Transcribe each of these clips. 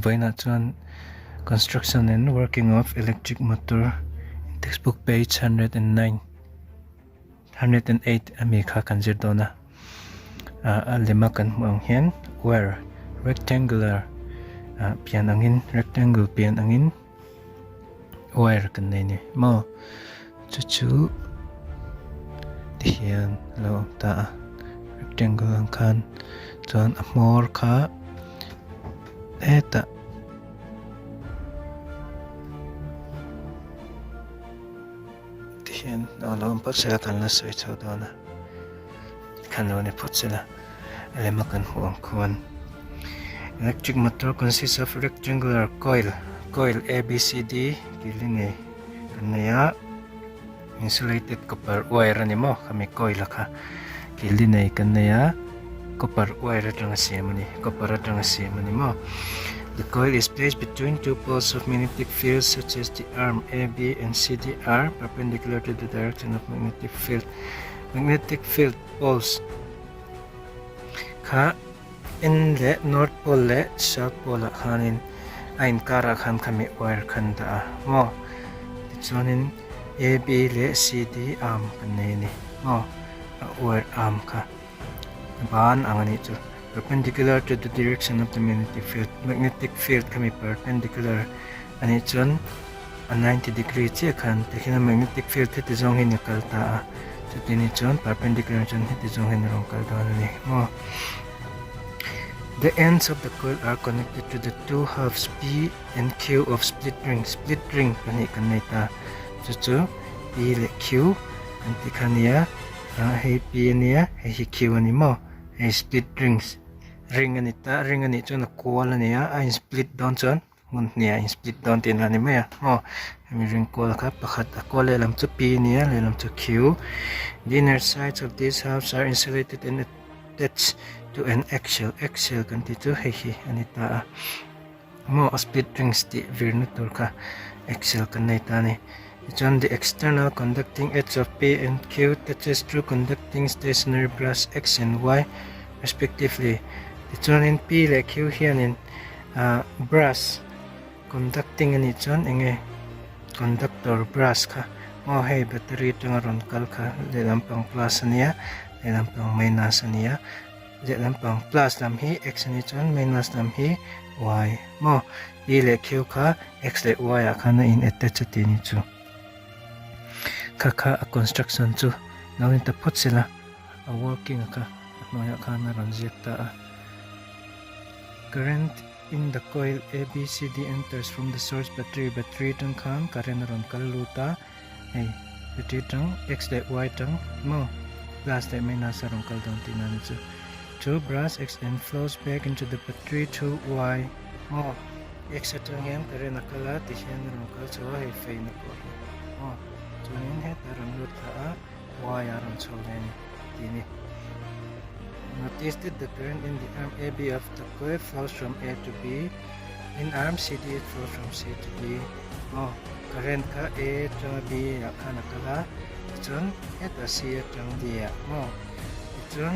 Vawiinah chuan construction and working of electric motor textbook page 109 108 ami kha kan zir dawn a. Ah a lema kan hmuh ang hian wire rectangular ah pian angin rectangle pian angin wire kan nei a ni maw chu chu tihian a lo awm ta a rectangle ang khan chuan a hmawr kha hetah tihian a lo awm phawt sela kan la sawi chho dawn a khan lo ni phawt sela a lema kan hmuh ang khuan electric motor consists of rectangular coil coil A B C D tih li nei kan nei a insulated copper wire a ni maw khami coil a kha kil li nei kan nei a copper wire atanga siam a ni copper atanga siam a ni maw the coil is placed between two poles of magnetic field such as the arm A B and C D are perpendicular to the direction of magnetic field magnetic field poles kha N leh North Pole leh South Pole ah khanin a inkarah khan khami wire khan dah a maw tichuanin A B leh C D arm kan nei a ni maw a wire arm kha ban ang a nih chu perpendicular to the direction of the magnetic field magnetic field khami perpendicular a nih chuan a 90 degree chiah khan tikhian a magnetic field heti zawng hian a kal ta a chuti ni chuan perpendicular chuan heti zawng hian a rawn kal dawn a ni maw the ends of the coil are connected to the two halves P and Q of split ring split ring pahnih kan nei ta chu chu P leh Q kan tih kha nia ah hei P ania hei hi Q a ni maw hei split rings ring a ni ta ring a nih chuan a kual a ni a a in split dawn chuan Hmun hniah in split dawn tih na ni mai a maw hemi ring kual kha pakhat a kual lehlam chu P a nia lehlam chu Q the inner sides of these halves are insulated and attached to an axle axle kan tih chu hei hi a ni ta a maw a split rings tih virna tur kha axle kan nei ta a ni tichuan the external conducting edge of P and Q touches through conducting stationary brass X and Y respectively tichuanin P leh Q hianin ah brass conducting a nih chuan eng nge conductor brass kha aw hei battery atanga rawn kal kha lehlam pang plus a nia lehlam pang minus a nia lehlam pang plus lam hi x a nih chuan minus lam hi y maw p leh q kha x leh y ah khan a in attach a tih a nih chu kha kha a construction chu lo ni ta phawt sela a working a kha a hnuaiah khan a rawn ziak ta a. Current in the coil ABCD enters from the source battery battery atang khan current a rawn kal lut a hei battery atang x leh y atang maw plus leh minus a rawn kal dawn tihna a ni chu to brass x and flows back into the battery to y maw x atang hian current a kal a ti hian a rawn kal chho a hei feina pawh hi maw chuanin hetah a rawn lut thla a y a rawn chho leh a ni tih a ni. Notice that the current in the arm AB of the coil flows from A to B, in arm CD it flows from C to D. Aw, current kha A atanga B ah khan a kal a, tichuan hetah C atang D ah maw? Tichuan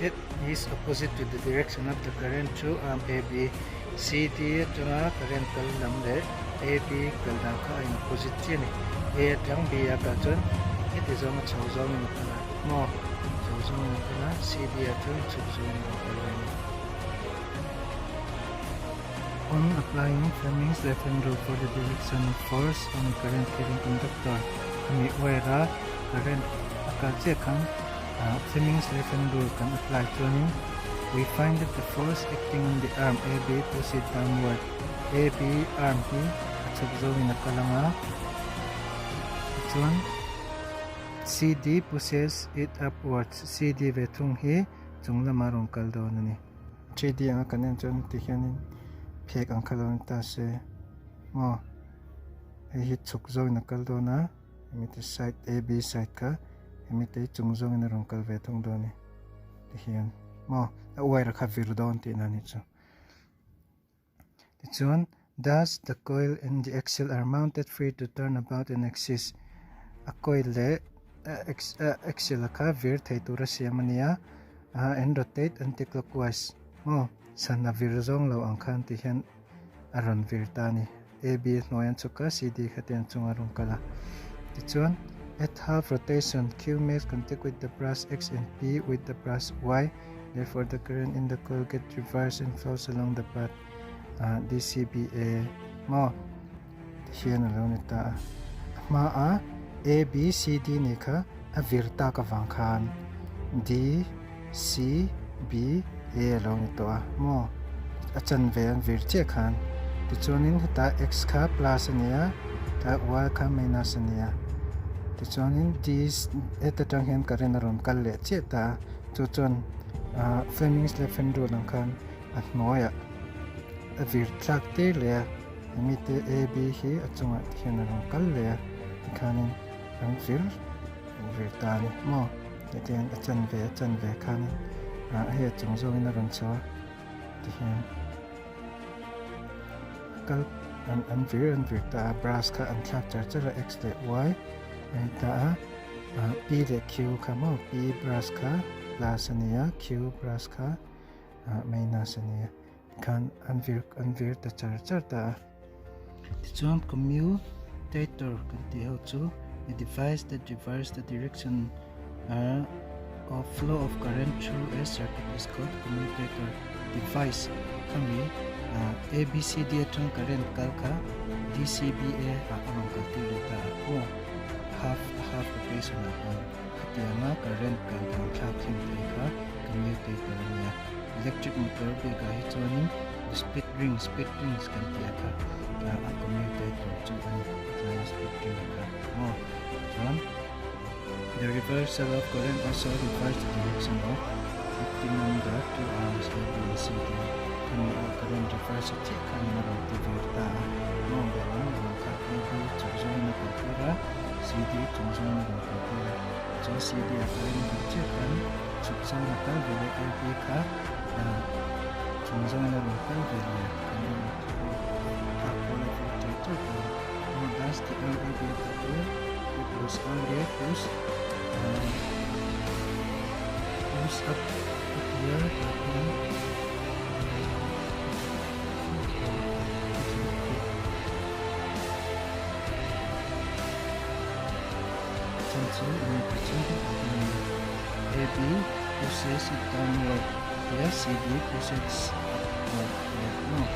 it is opposite to the direction of the current through arm AB. CD atanga current kal lam leh AB kal dan kha a in opposite chiah a ni. A atang B a kal chuan heti zawnga chho zawngin a kal a maw? Chho zawngin a kal a, CD ah chuan chhuk zawngin a kal ve a ni. On applying Fleming's left hand rule for the direction of force on a current carrying conductor khami wire a current a kal chiah khan Fleming's left hand rule kan apply chuanin we find that the force acting on the arm AB pushes downward AB arm hi a chhuk zawngin a kal ang a tichuan CD pushes it upwards CD ve thung hi chung lamah rawn kal dawn a ni. 3D anga kan en chuan ti hianin phek ang kha lo ni ta se maw hei hi chhuk zawngin a kal dawn a hemi te side A B side kha hemi te hi chung zawngin a rawn kal ve thung dawn a ni ti hian maw a wire kha vir dawn tihna a nih chu. Tichuan thus the coil and the axle are mounted free to turn about an axis a coil leh axle a kha vir thei tura siam a ni a and rotate anti-clockwise maw. Sana vir zawng lo ang khan ti hian a rawn vir ta a ni. A B a hnuai an chhuk a, C D kha te an chung a rawn kal a. Tichuan, at half rotation, Q makes contact with the brush X and P with the brush Y, therefore the current in the coil get reversed and flows along the path D C B A maw ti hian a lo ni ta a. A hma a A B C D nih kha a vir tak avang khan D C B A a lo ni tawh a maw a chanve an vir chiah khan tichuanin hetah X kha plus a ni a tlai Y kha minus a ni a tichuanin D heta tang hian current a rawn kal leh chiah ta a chu chuan ah Fleming's left hand rule ang khan a hnuaiah a vir thlak tir leh a hemi te A B hi a chungah te hian a rawn kal leh a tikhanin an vir vir ta a ni maw hetiang a chanve a chanve khanin ah hei a chung zawngin a rawn chho a tihian a kal an an vir an vir ta a brush kha an thlak char char a x leh y a ni ta a ah p leh q kha maw p brush kha plus a ni a q brush kha ah minus a ni a tikhan an vir an vir ta char char ta a. Tichuan commutator kan tih ho chu a device that reverse the direction of flow of current through a circuit is called commutator device khami A B C D atang current kal kha D C B A ah a rawn kal tir leh ta a maw half half rotation ah khan khatianga current kal dan thlak thleng thei kha commutator a nia electric motor bikah hi chuanin Split ring, split rings kan tih a kha a commutator chu a ni tlai split ring kha maw chuan the reversal of current also reverse the direction of acting on the two arms A B and C D khami a current reverse a chiah khan a rawn ti vir ta a maw lehlam lehlam kha A B chung zawngin a kal tir a C D chung zawngin a rawn kal tir a chuan C D a current a luh chiah khan chhuk zawngin a kal ve leh A B kha Chung zawngin a rawn kal ve leh a, kan rawn thlak kual a vir char char ta a. Aw das tih ang a biak ta chu it was earlier push push up a tia tah hian chan chu enge tih chu hetah hian a ni A B pushes it downward tia C B pushes upward tia maw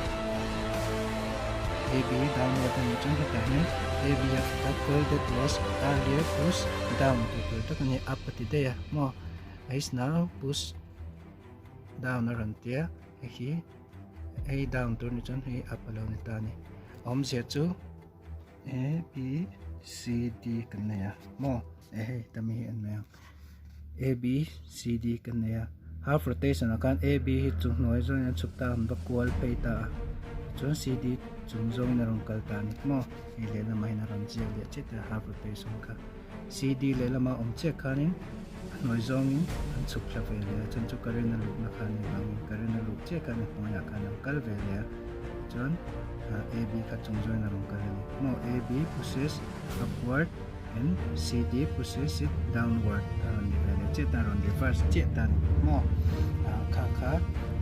A B downward a nih chuan hetah hian A B a khat a coil that was earlier push down tih tur tak a ni up a ti daih a maw is now push down a rawn tia hei hi hei down tur ni chuan hei up a lo ni ta a ni a awmzia chu A B C D kan nei a maw e hei tami hi an nei ang A B C D kan nei a half rotation ah khan A B hi chu hnuai zawngin an chhuk ta a an va kual phei ta a tichuan C D chung zawngin a rawn kal ta a ni maw hei lehlamah hian a rawn ziak leh chiah ta half rotation kha C D lehlamah awm chiah khanin a hnuai zawngin an chhuk thla ve leh a chuan chu current a luhna kha a ni vangin current a luh chiah khan a hnuaiah khan an kal ve leh a chuan A B kha chung zawngin a rawn kal a ni maw A B pushes upward and C D pushes it downward a rawn ni ve leh chiah ta a rawn reverse chiah ta a ni maw kha kha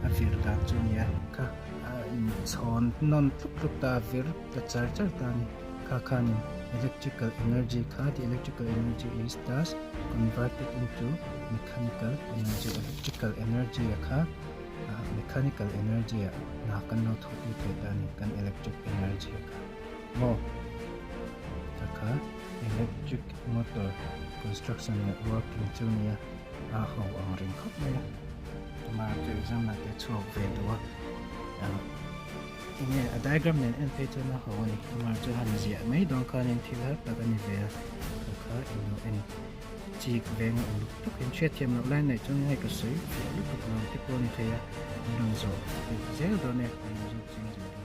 a vir dan chu a ni a kha a inchhawn nawn tluk tluk ta a vir ta char char ta a ni kha khanin electrical energy kha the electrical energy is thus converted into mechanical energy electrical energy a kha mechanical energy ah hna kan lo thawk lut thei ta a ni kan electric energy a kha maw ta kha electric motor construction leh working chu nia a ho ang reng khawp mai a amaherawhchu exam lah te a chhuak ve duh a enge a diagram nen en phei chuan a ho a ni amaherawhchu han ziah mai dawn khanin thil har tak a ni ve a kha kha englo en chik veng a uluk tak in hriatthiam loh lai neih chuan hei ka sawi fiah lutuk lo te pawh a ni thei a an rawn zawh zel dawn e an lo zawk chiang zel dawn.